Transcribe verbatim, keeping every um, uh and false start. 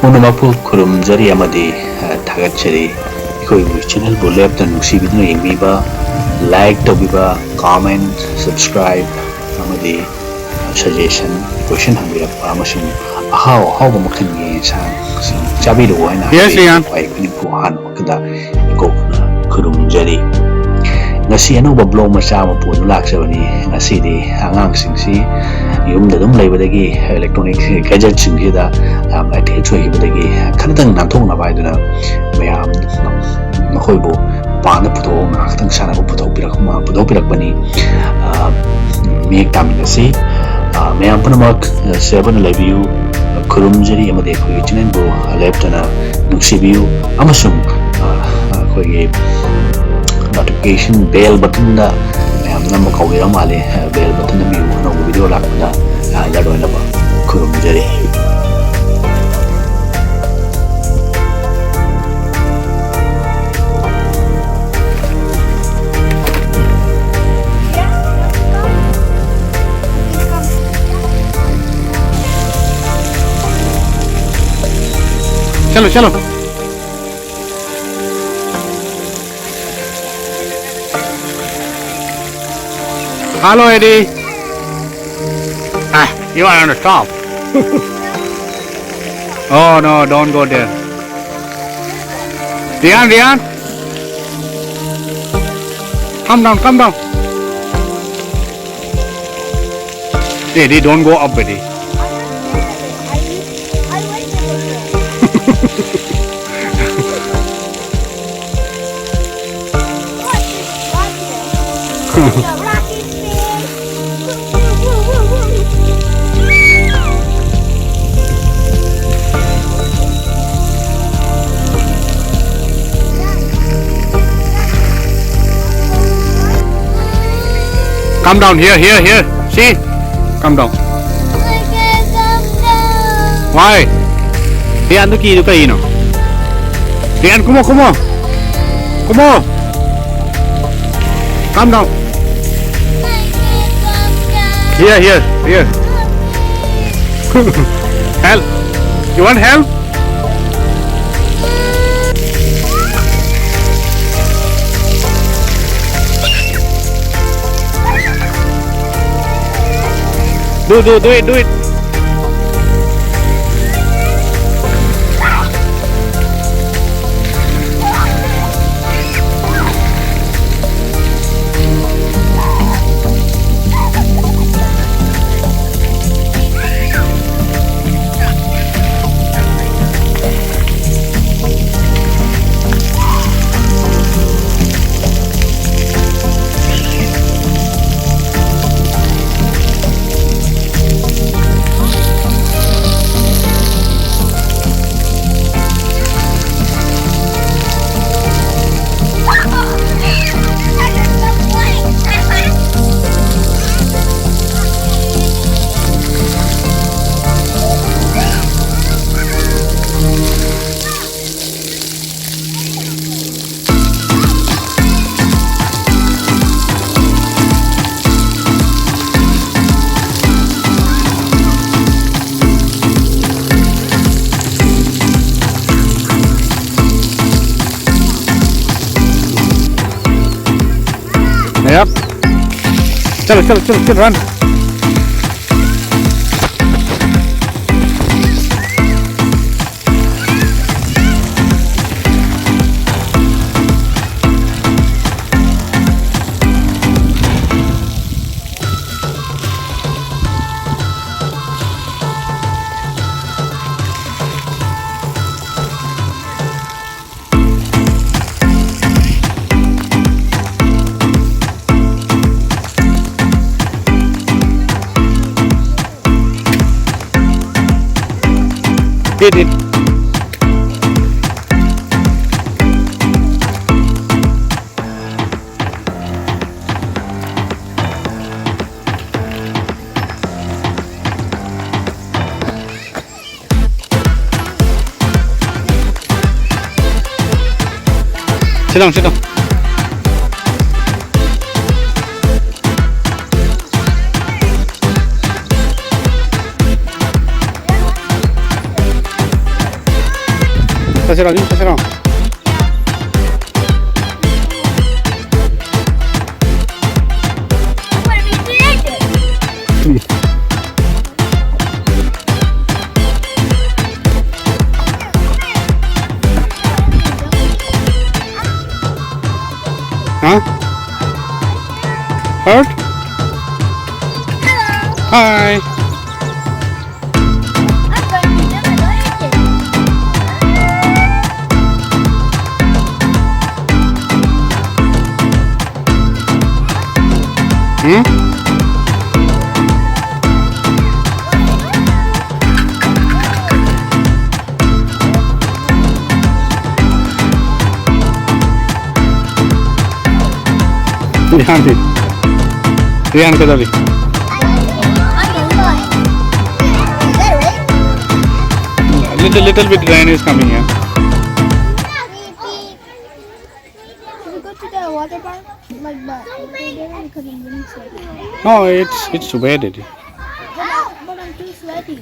ꯄꯨꯝꯅꯃꯛꯄꯨ ꯈꯨꯔꯨꯝꯖꯔꯤ ꯑꯃꯗꯤ, ꯑ, ꯊꯥꯒꯠꯆꯔꯤ꯫ ꯑꯩꯈꯣꯏꯒꯤ ꯆꯦꯅꯦꯜꯕꯨ ꯂꯦꯞꯇꯅ ꯅꯨꯡꯁꯤꯕꯤꯗꯨꯅ ꯌꯦꯡꯕꯤꯕ, ꯂꯥꯏꯛ ꯇꯧꯕꯤꯕ, ꯀꯃꯦꯟ, ꯁꯕꯁꯀ꯭ꯔꯥꯏꯕ ꯑꯃꯗꯤ ꯁꯖꯦꯁꯟ, ꯀꯣꯏꯁꯟ ꯍꯪꯕꯤꯔꯛꯄ ꯑꯃꯁꯨꯡ ꯑꯍꯥꯎ ꯑꯍꯥꯎꯕ ꯃꯈꯜꯒꯤ ꯌꯦꯟꯁꯥꯡꯁꯤꯡ ꯆꯥꯕꯤꯔꯛꯎ ꯍꯥꯏꯅ Yes, ꯍꯥꯏꯖꯔꯤ꯫ Ian. ꯈ꯭ꯋꯥꯏ ꯈꯨꯗꯤꯡꯄꯨ ꯑꯍꯥꯟꯕ ꯃꯛꯇꯗ ꯏꯀꯣꯛꯅ ꯈꯨꯔꯨꯝꯖꯔꯤ꯫ ꯉꯁꯤ ꯑꯅꯧꯕ ꯕ꯭ꯂꯣꯒ ꯃꯆꯥ ꯑꯃ ꯄꯨꯗꯨꯅ ꯂꯥꯛꯆꯕꯅꯤ꯫ ꯉꯁꯤꯗꯤ ꯑꯉꯥꯡꯁꯤꯡꯁꯤ ꯌꯨꯝꯗ ꯑꯗꯨꯝ ꯂꯩꯕꯗꯒꯤ ꯏꯂꯦꯛꯇ꯭ꯔꯣꯅꯤꯛ ꯒꯦꯖꯦꯠꯁꯤꯡꯁꯤꯗ ꯌꯥꯝꯅ ꯑꯦꯇꯦꯆ ꯑꯣꯏꯈꯤꯕꯗꯒꯤ ꯈꯔꯇꯪ ꯅꯥꯟꯊꯣꯛꯅꯕ ꯍꯥꯏꯗꯨꯅ ꯃꯌꯥꯝ ꯃꯈꯣꯏꯕꯨ ꯃꯄꯥꯟꯗ ꯄꯨꯊꯣꯛꯑꯒ ꯉꯥꯏꯍꯥꯛꯇꯪ ꯁꯥꯟꯅꯕ ꯄꯨꯊꯣꯛꯄꯤꯔꯛ-, ꯄꯨꯊꯣꯛꯄꯤꯔꯛꯄꯅꯤ꯫ ꯑ, ꯃꯤꯌꯦꯛ ꯇꯥꯃꯤꯟꯅꯁꯤ꯫ ꯑ, ꯃꯌꯥꯝ ꯄꯨꯝꯅꯃꯛ, ꯑ, ꯁꯦꯕꯅ ꯂꯩꯕꯤꯌꯨ꯫ ꯈꯨꯔꯨꯝꯖꯔꯤ ꯑꯃꯗꯤ ꯑꯩꯈꯣꯏꯒꯤ ꯆꯦꯅꯦꯜꯕꯨ ꯂꯦꯞꯇꯅ ꯅꯨꯡꯁꯤꯕꯤꯌꯨ ꯑꯃꯁꯨꯡ, ꯑ, ꯑꯩꯈꯣꯏꯒꯤ ꯅꯣꯇꯤꯐꯤꯀꯦꯁꯟ ꯕꯦꯜ ꯕꯇꯟꯗ ꯃꯌꯥꯝ ꯅꯝꯕ ꯀꯥꯎꯕꯤꯔ ꯃꯥꯜꯂꯦ꯫ ꯑ, ꯕꯦꯜ ꯕꯇꯟ ꯅꯝꯕꯤꯌꯨ, ꯑꯅꯧꯕ ꯚꯤꯗꯤꯑꯣ ꯂꯥꯛꯄꯗ, ꯑ, ꯑꯦꯂꯔꯠ ꯑꯣꯏꯅꯕ꯫ ꯈꯨꯔꯨꯝꯖꯔꯤ꯫ चलो, चलो। Hello, Eddie. Ah, you are on the top. Oh no, don't go there. Rian, Rian. Come down, come down. Hey, they don't go up, buddy. Come down here, here, here. See? Come down. Why? Rian, ꯅꯪ ꯀꯤꯗꯨ ꯀꯩꯒꯤꯅꯣ? Rian, come on, come on. Come on. Come down. Here, here, here. Help. You want help? Do, do, do it, do it. Yep. चलो, चलो, चलो, चलो, run. Hit it. Sit down, sit down. Sit down, sit down. Hurt? Hi. Hmm? ध्यान दे, ध्यान कर अभी। Little, little bit rain is coming here. Should we go to the water park? Like, but they didn't, because I'm really sweaty. No, it's, it's wet already. But I'm, but I'm too sweaty.